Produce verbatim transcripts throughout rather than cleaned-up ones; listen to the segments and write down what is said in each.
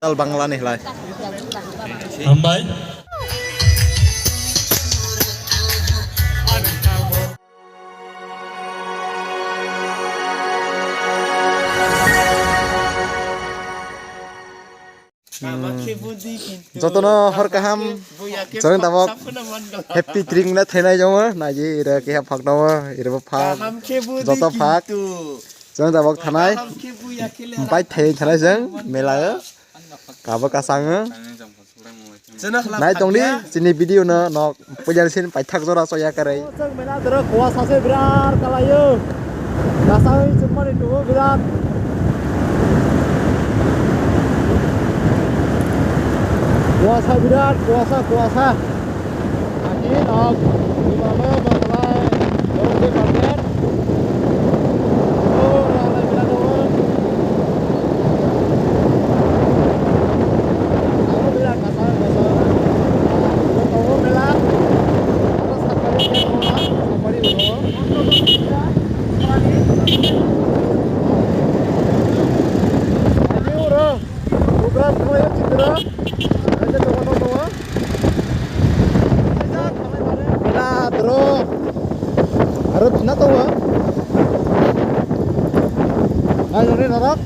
Tal Bangla ni hlai. Hambai. Jotono hor kaham, chwng tabok happy drink na thainai jongo, naji ira keha phak nawa, ira bo phak, joto phak, chwng tabok thanai, bike thai thanai chwng mela o, kabo kasang o. Nai tongdi, chini video no nok pujar sin paithak jora soya karai. Chwng mela doro kuasa se birat kalaio. Kasai chwngmani tubu birat. Kuasa birat, kuasa, kuasa. Ani nok, imano masalai, dorong de paket. Mela doro. Aro thina tongo. Nai nai norok.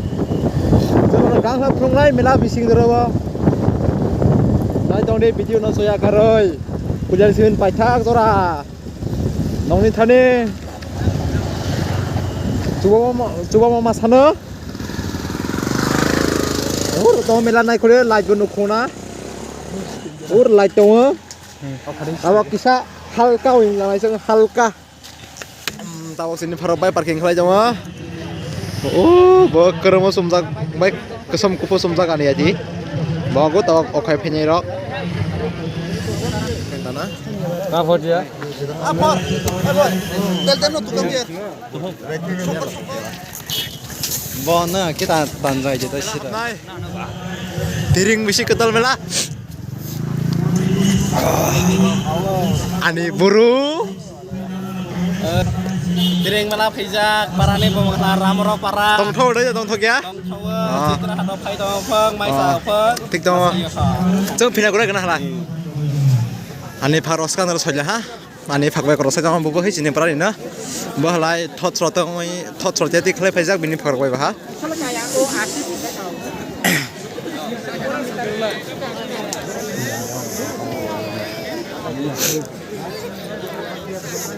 Jono gang ha phunglai mela bising doro. Nai tong de video no soya karoi. Pujar sin paithak jora. Nongni thani. Chuba ma, chuba ma masano. Ur to mela nai khore light bo nukhuna. Ur light tongo. Abo kisa halka wng lamai song halka. Tabok sini pharo bai parking khlai tongo. O bo kwrwngma sumjak bai kwsom kuphur sumjak ani adi. Bo go tabok okhai phinai rok. Tana. Ka photia. Apa? Tel tem no tukang dia. Bo na kita tanjai jeta sira. Tiring bisi ketal mela. Ani buru. Tiring mela phaijak parani bo mangla ramro para. Tongthok dai tongthok ya. Tongthok. Chitra hano phai tong phang maisa phang. Tik tong. Chong phina gura gana hala. Ani pharo skan ro soja ha. Ani phak bai koroksa jama bo hai chini parani na. Bo halai thot sro tongwi thot sro te tik khlai phaijak bini phak bai baha.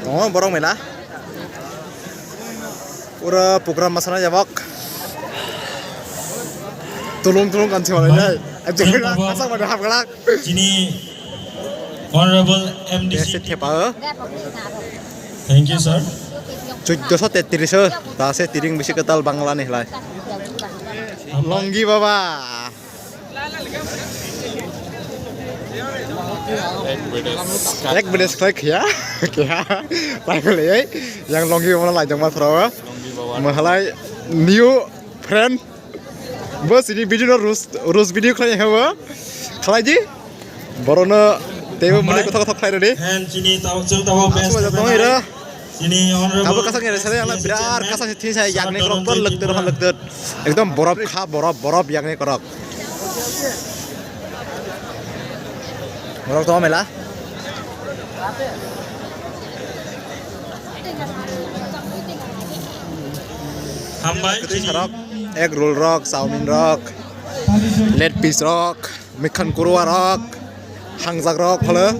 Tongo borok mela. Pura program masana jabak. Tulung tulung kan siwala jai. Ajak asang pada hap galak. Chini Honorable M D C. Besi thepa o. Thank you, sir. Chuddo so tetris o. Ta se tiring bisi ketal Bangla ni hlai. Longi baba. Ek bide sklai khia. Khia. Lai lai. Yang longi baba lai jong ma thro. Mahalai new friend. Bo sini video no roast, roast video khlai ha bo. Khlai di. Borono teibo mani kothok kothok khlai rodi. And chini tau chwng tau best. Asma jatong ira. Chini honorable. Abo kasang ira sare ala birar kasang thisa yakni korok tor lekter ha lekter. Ekdom borop kha borop borop yakni korok. Borok to mela. Hambai. Kwtwi sarok, egg roll rok, chowmin rok, leg piece rok, mikhan kurwa rok, hangjak rok phalo.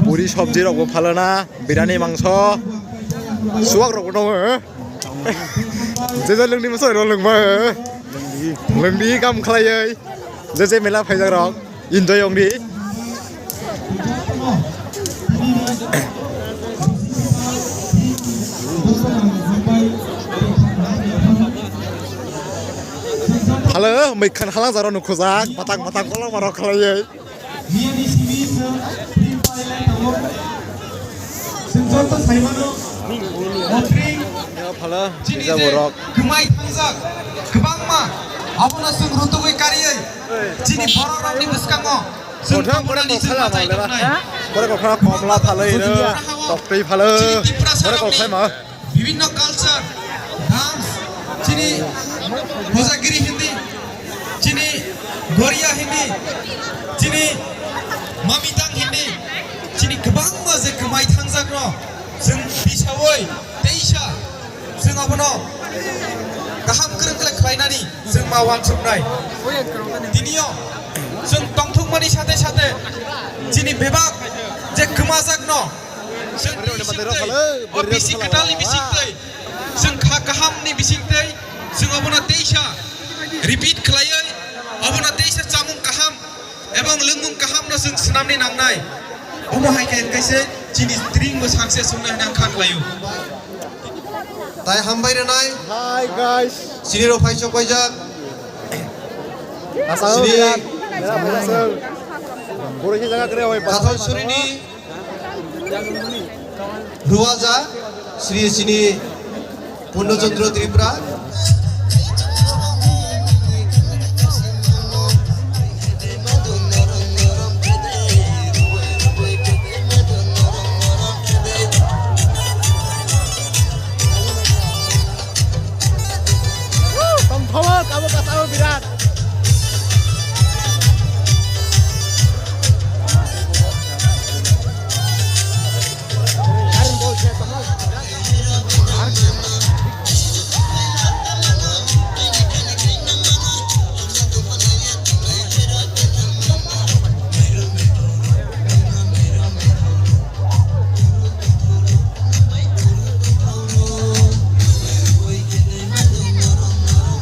Puri sobji rok bo phalo na, birani mangso, suwak rok bo tongo. Je je lwngdi masa ro lwngma. Lwngdi kam khlaiwi. Je je mela phaijak rok. Enjoy ongdi. Halo, mikhan halang jaro nukhujak, batak batak kolok barok khlaiwi. Niyani simi se Free Fire lai tongo. Chwng joto sai mano, Motring, phalo, chini je borok. Gwmai thangjak, kwbangma, abono chwng rutugwi kariwi, chini borok rokni bwskango, chwng kothok tongmani kok chwng phala bachai ma tongnai. Borok kokhra komla phalo iro, toktwi phalo, chini Tiprasa borok rokni kokhai ma. Bibhinno culture, dance, chini Hojagiri hindi, chini Goria hindi, chini Mamitang hindi, chini kwbangma je kwmai thangjakno chwng tisawi teisa chwng abono kaham kwrwng khlai khlainani chwng ma uansuknai. Tinio chwng tongthokmani sathe sathe chini bebak je kwmajakno chwng tei singtwi, o bisi kwtalni bisingtwi, chwng kha kahamni bisingtwi, chwng obono teisa repeat khlaiwi, obono teisa chamung kaham ebong lwngmung kahamno chwng swnamni nangnai. Omo hai khe kaise chini tringbo success wngna hwnwi ang kha khlaio. Tai hambai rwnai. Hi, guys. Chini rok phai sok paijak. Asal chini birat. Birat, birat, asal. Borok se jaga kre hoi. Kathal surini. Ruaja, Sri Sini Purno Chandra Tripura. Tongthoma kabo kasaro birat.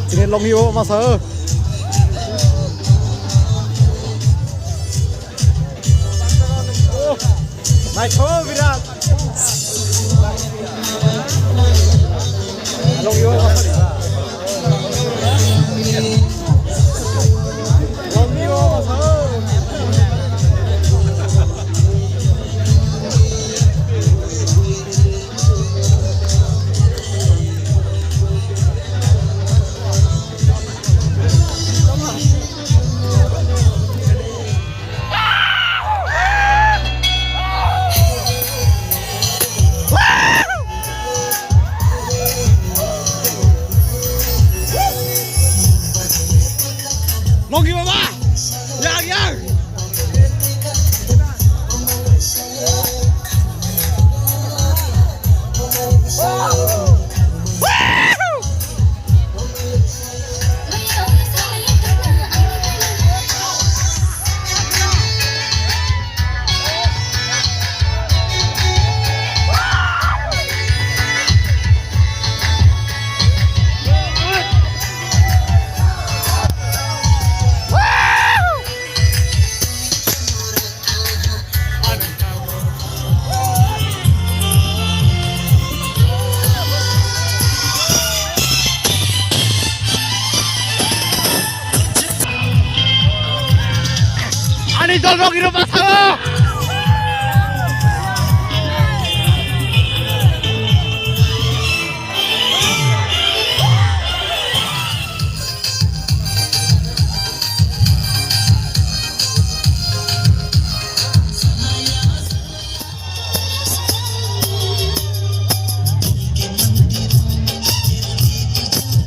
Chini longyo masa. Naitho birat. Longyo masa. Logi baba, yang, yang. Ani dol rok hiro basa.